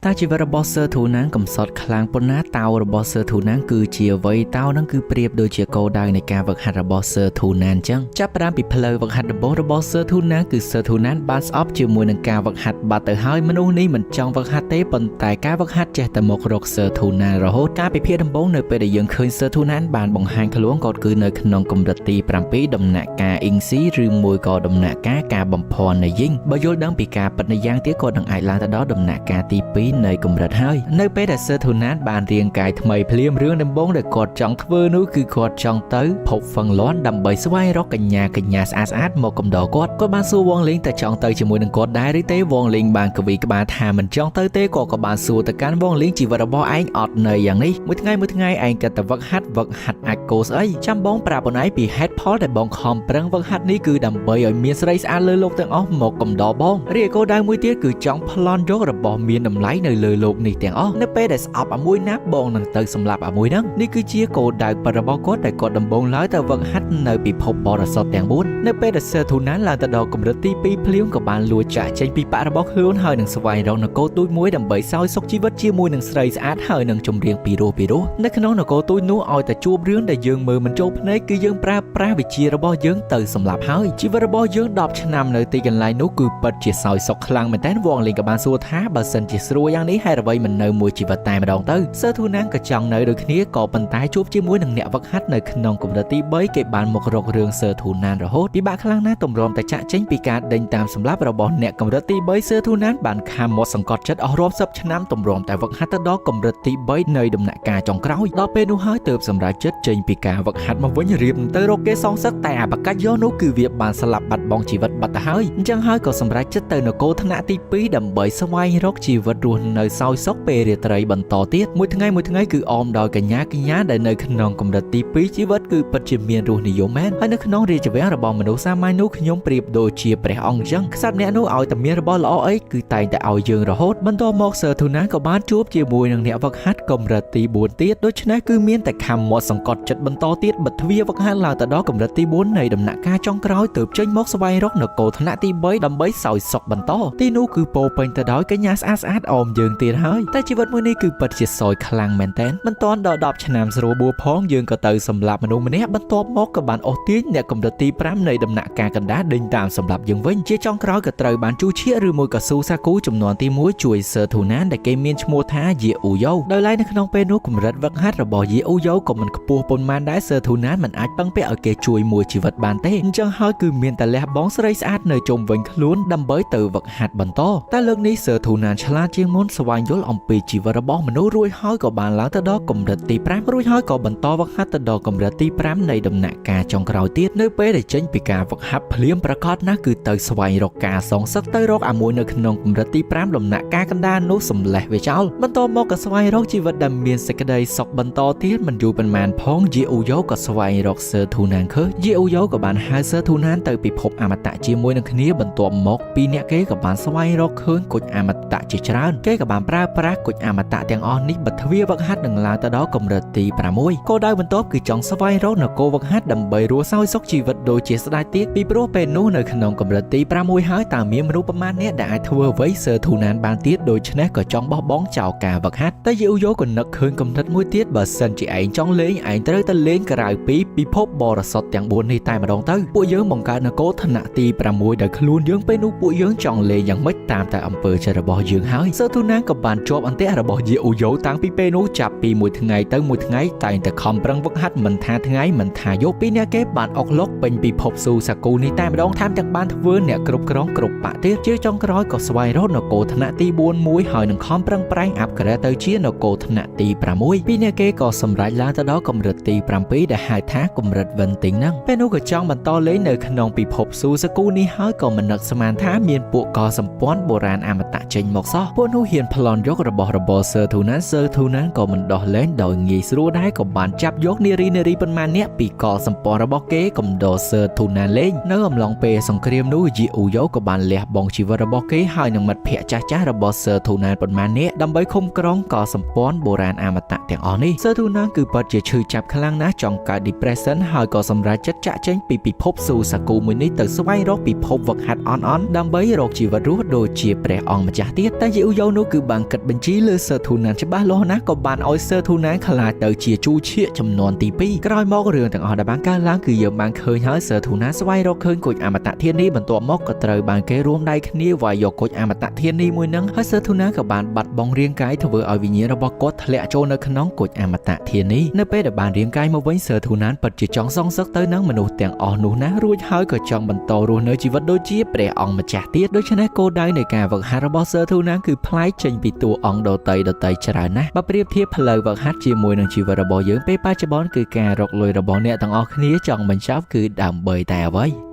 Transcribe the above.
តើជីវិតរបស់សឺធូណាងកំសត់ខ្លាំងប៉ុណ្ណាតោរបស់សឺធូណាងគឺជាអ្វីតោនឹងគឺប្រៀបដូចជាគោលដៅនៃការវឹកហាត់របស់សឺធូណានអញ្ចឹងចាប់ផ្ដើមពីផ្លូវវឹកហាត់ដំបូងរបស់សឺធូណាងគឺសឺធូណានបានស្អប់ជាមួយនឹងការវឹកហាត់បាត់ទៅហើយមនុស្សនេះមិនចង់វឹកហាត់ទេប៉ុន្តែការវឹកហាត់ចេះតែមករកសឺធូណានរហូតការពិភាក្សាដំបូងនៅពេលដែលយើងឃើញសឺធូណានបានបង្ហាញខ្លួនគាត់គឺនៅក្នុងកម្រិតទី7ដំណាក់កាលអ៊ីងស៊ីឬមួយក៏ដំណាក់កាលការបំភាន់នៃយីងបើយល់ដឹងពីការពិតនៃយ៉ាងទៀតគាត់នឹងអាចឡើងទៅដល់ដំណាក់កាលទី2នៃកម្រិតហើយនៅពេលដែលសឺធូណានបានរាងកាយថ្មីភ្លាមរឿងដំបូងដែលគាត់ចង់ធ្វើនោះគឺគាត់ចង់ទៅភពហ្វឹងលាន់ដើម្បីស្វែងរកកញ្ញាកញ្ញាស្អាតស្អាតមកកំដរគាត់គាត់បានសួរវងលេងតើចង់ទៅជាមួយនឹងគាត់ដែរឬទេវងលេងបានកវីក្បាលថាមិនចង់ទៅទេក៏ក៏បានសួរទៅកាន់វងលេងជីវិតរបស់ឯងអត់នៅយ៉ាងនេះមួយថ្ងៃមួយថ្ងៃឯងក៏តែវឹកហាត់វឹកហាត់អាចគោស្អីចាំបងប្រាប់អូនឯងពីហេតុផលដែលបងខំប្រឹងវឹកហាត់នេះគឺដើម្បីឲ្យមានស្រីស្អាតលើលោកទាំងអស់មកកំដរបងរីឯគោលដៅមួយទៀតគឺចង់ប្លន់យករបស់មានតម្លៃនៅលើលោកនេះទាំងអស់នៅពេលដែលស្អប់អាមួយណាបងនឹងទៅសម្លាប់អាមួយហ្នឹងនេះគឺជាគោលដៅពិតរបស់គាត់ដែលគាត់ដំបូងឡើយទៅវឹកហាត់នៅពិភពបរិសុទ្ធទាំង4នៅពេលដែលសឺធូណានឡើងទៅដល់កម្រិតទី2ភ្លាមក៏បានលួចចាក់ចេញពីបាក់របស់ខ្លួនហើយនឹងស្វែងរកនគរទូចមួយដើម្បីសោយសុខជីវិតជាមួយនឹងស្រីស្អាតហើយនឹងចម្រៀងពីរោះពីរោះនៅក្នុងនគរទូចនោះឲ្យតែជួបរឿងដែលយើងមើលមិនចូលភ្នែកគឺយើងប្រើប្រាស់វិជារបស់យើងទៅសម្លាប់ហើយជីវិតរបស់យើង10ឆ្នាំនៅទីកន្លែងនោះគឺពិតជាសោយសុខខ្លាំងមែនតើវងលេងក៏បានសួរថាបើសិនជាស្រួលយ៉ាងនេះហេតុអ្វីមិននៅមួយជីវិតតែម្ដងទៅសឺធូណាងក៏ចង់នៅដូចគ្នាក៏ប៉ុន្តែជួបជាមួយនឹងអ្នកវឹកហាត់នៅក្នុងកម្រិតទី3គេបានមករករឿងសឺធូណានរហូតពិបាកខ្លាំងណាស់ទម្រាំតែចាក់ចេញពីការដេញតាមសម្លាប់របស់អ្នកកម្រិតទី3សឺធូណានបានខំមកសង្កត់ចិត្តអស់រាប់សិបឆ្នាំទម្រាំតែវឹកហាត់ទៅដល់កម្រិតទី3នៃដំណាក់កាលចុងក្រោយដល់ពេលនោះហើយទើបសម្រេចចិត្តចេញពីការវឹកហាត់មកវិញរៀបទៅរកគេសងសឹកតែអាបកាច់យកនោះគឺវាបានស្លាប់បាត់បង់ជីវិតបាត់ទៅហើយអញ្ចឹងហើយក៏សម្រេចចិត្តទៅនគរថ្នាក់ទី2ដើម្បីស្វែងរកជីវិតរស់នៅសោយសុខពេលរាត្រីបន្តទៀតមួយថ្ងៃមួយថ្ងៃគឺអមដោយកញ្ញាកញ្ញាដែលនៅក្នុងកម្រិតទី2ជីវិតគឺពិតជាមានរសនិយមមែនហើយនៅក្នុងរាជវាំងរបស់មនុស្សសាមញ្ញនោះខ្ញុំប្រៀបដូចជាព្រះអង្គអញ្ចឹងក្សត្រម្នាក់នោះឲ្យតែមានរបស់ល្អអីគឺតែងតែឲ្យយើងរហូតបន្ទាប់មកសឺធូណាក៏បានជួបជាមួយនឹងអ្នកវឹកហាត់កម្រិតទី4ទៀតដូច្នេះគឺមានតែខំមាត់សង្កត់ចិត្តបន្តទៀតបិទទ្វារវឹកហាត់ឡើងទៅដល់កម្រិតទី4នៃដំណាក់កាលចុងក្រោយទើបចេញមកស្វែងរកនគរថ្នាក់ទី3ដើម្បីសោយសុខបន្តទីនោះគឺពោពេញទៅដោយកញ្ញាស្អាតស្អាតអមយើងទៀតហើយតែជីវិតមួយនេះគឺពិតជាសយខ្លាំងមែនតើមិនទាន់ដល់10ឆ្នាំស្រួលបួផងយើងក៏ទៅសម្លាប់មនុស្សម្នាក់បន្ទាប់មកក៏បានអូសទាញអ្នកកម្រិតទី5នៃដំណាក់កាលកណ្ដាលដេញតាមសម្លាប់យើងវិញជាចុងក្រោយក៏ត្រូវបានជួឈៀកឬមួយក៏ស៊ូសាគូចំនួនទី1ជួយសឺធូណានដែលគេមានឈ្មោះថាយេអ៊ូយ៉ូដោយឡែកនៅក្នុងពេលនោះកម្រិតវឹកហាត់របស់យេអ៊ូយ៉ូក៏មិនខ្ពស់ប៉ុន្មានដែរសឺធូណានមិនអាចពឹងពាក់ឲ្យគេជួយមួយជីវិតបានទេអញ្ចឹងហើយគឺមានតែលះបង់ស្រីស្អាតនៅជុំវិញខ្លួនដើម្បីទៅវឹកហាត់បន្តតែលើកនេះសឺធូណានឆ្លាតជាងមុនស្វែងយល់អំពីជីវិតរបស់មនុស្សរួចហើយក៏បានឡើងទៅដល់កម្រិតទី5រួចហើយក៏បន្តវឹកហាត់ទៅដល់កម្រិតទី5នៃដំណាក់កាលចុងក្រោយទៀតនៅពេលដែលចេញពីការវឹកហាត់ភ្លាមប្រកាសណាស់គឺទៅស្វែងរកការសងសឹកទៅរកអាមួយនៅក្នុងកម្រិតទី5ដំណាក់កាលកណ្ដាលនោះសម្លេះវាចោលបន្ទាប់មកក៏ស្វែងរកជីវិតដែលមានសេចក្តីសុខបន្តទៀតមិនយូរប៉ុន្មានផងយេអ៊ូយ៉ូក៏ស្វែងរកសឺធូណានឃើញយេអ៊ូយ៉ូក៏បានហៅសឺធូណានទៅពិភពអមតៈជាមួយនឹងគ្នាបន្ទាប់មកពីរអ្នកគេក៏បានស្វែងរកឃើញគុជអមតៈជាច្រើនគេក៏បានប្រើប្រាស់គុជអមតៈទាំងអស់នេះបិទទ្វារវឹកហាត់នឹងឡើងទៅដល់កម្រិតទី6គោលដៅបន្ទាប់គឺចង់ស្វែងរកនគរវឹកហាត់ដើម្បីរស់សោយសុខជីវិតដូចជាស្ដេចទៀតពីព្រោះពេលនោះនៅក្នុងកម្រិតទី6ហើយតើមានមនុស្សប្រមាណអ្នកដែលអាចធ្វើអ្វីសឺធូណានបានទៀតដូច្នេះក៏ចង់បោះបង់ចោលការវឹកហាត់តែយេអ៊ូយ៉ូក៏នឹកឃើញកំណត់មួយទៀតបើសិនជាឯងចង់លេងឯងត្រូវតែលេងក្រៅពីពិភពបរិសុទ្ធទាំង4នេះតែម្ដងទៅពួកយើងបង្កើតនគរថ្នាក់ទី6ដោយខ្លួនយើងពេលនោះពួកយើងចង់លេងយ៉ាងម៉េចតាមតែអំពើចិត្តរបស់យើងហើយសឺធូណានក៏បានជាប់អន្ទាក់របស់យេអ៊ូយ៉ូតាំងពីពេលនោះចាប់ពីមួយថ្ងៃទៅមួយថ្ងៃតែងតែខំប្រឹងវឹកហាត់មិនថាថ្ងៃមិនថាយប់ពីអ្នកគេបានអុកលុកពេញពិភពស៊ូសាគូនេះតែម្ដងថែមទាំងបានធ្វើអ្នកគ្រប់គ្រងគ្រប់បាក់ទៀតជាចុងក្រោយក៏ស្វែងរកនគរថ្នាក់ទី4មួយហើយនឹងខំប្រឹងប្រែងអាប់ក្រេតទៅជានគរថ្នាក់ទី6ពីអ្នកគេក៏សម្រេចឡើងទៅដល់កម្រិតទី7ដែលហៅថាកម្រិតវិនទីងហ្នឹងពេលនោះក៏ចង់បន្តលេងនៅក្នុងពិភពស៊ូសាគូនេះហើយក៏មិននឹកស្មានថាមានពួកកសម្ព័ន្ធបុរាណអមតៈចេញមកសោះពួកនោះហ៊ានប្លន់យករបស់របរសឺធូណានសឺធូណានក៏មិនដោះលែងដោយងាយស្រួលដែរក៏បានចាប់យកនារីនារីប៉ុន្មានអ្នកពីកលសម្ព័ន្ធរបស់គេកំដរសឺធូ ណានលេងនៅអំឡុងពេលសង្គ្រាមនោះយីអ៊ូយ៉ូក៏បានលះបង់ជីវិតរបស់គេហើយនឹងមិត្តភ័ក្តិចាស់ៗរបស់សឺធូណានប៉ុន្មាននាក់ដើម្បីឃុំក្រងកសម្ព័ន្ធបុរាណអមតៈទាំងអស់នេះសឺធូណានគឺពិតជាឈឺចាប់ខ្លាំងណាស់ចង់កើត depression ហើយក៏សម្រេចចិត្តចាក់ចេញពីពិភពស៊ូសាគូមួយនេះទៅស្វែងរកពិភពវឹកហាត់អន់អន់ដើម្បីរកជីវិតរស់ដូចជាព្រះអង្គម្ចាស់ទៀតតែយីអ៊ូយ៉ូនោះគឺបានគិតបញ្ជីលើសឺធូណានច្បាស់លាស់ណាស់ក៏បានឲ្យសឺធូណានក្លាយទៅជាជូឈៀកចំនួនទី2ក្រោយមករឿងទាំងអស់ដែលបានកើតឡើងគឺយើងបានឃើញហើយសឺធូណានស្វែងរកឃើញគុជអមតៈធាននេះបន្ទាប់មកក៏ត្រូវបានគេរួមដៃគ្នាវាយយកគុជអមតៈធាននេះមួយនឹងហើយសឺធូណាក៏បានបាត់បង់រាងកាយធ្វើឲ្យវិញ្ញាណរបស់គាត់ធ្លាក់ចូលនៅក្នុងគុជអមតៈធាននេះនៅពេលដែលបានរាងកាយមកវិញសឺធូណានពិតជាចង់សងសឹកទៅនឹងមនុស្សទាំងអស់នោះណាស់រួចហើយក៏ចង់បន្តរស់នៅជីវិតដូចជាព្រះអង្គម្ចាស់ទៀតដូច្នេះគោលដៅនៃការវឹកហាត់របស់សឺធូណានគឺប្លែកចេញពីតួអង្គដតីដតីច្រើនណាស់បើប្រៀបធៀបផ្លូវវឹកហាត់ជាមួយនឹងជីវិតរបស់យើងពេលបច្ចុប្បន្នគឺការរកលុយរបស់អ្នកទាំងអស់គ្នាចង់បញ្ចប់គឺដើម្បីតែអ្វី។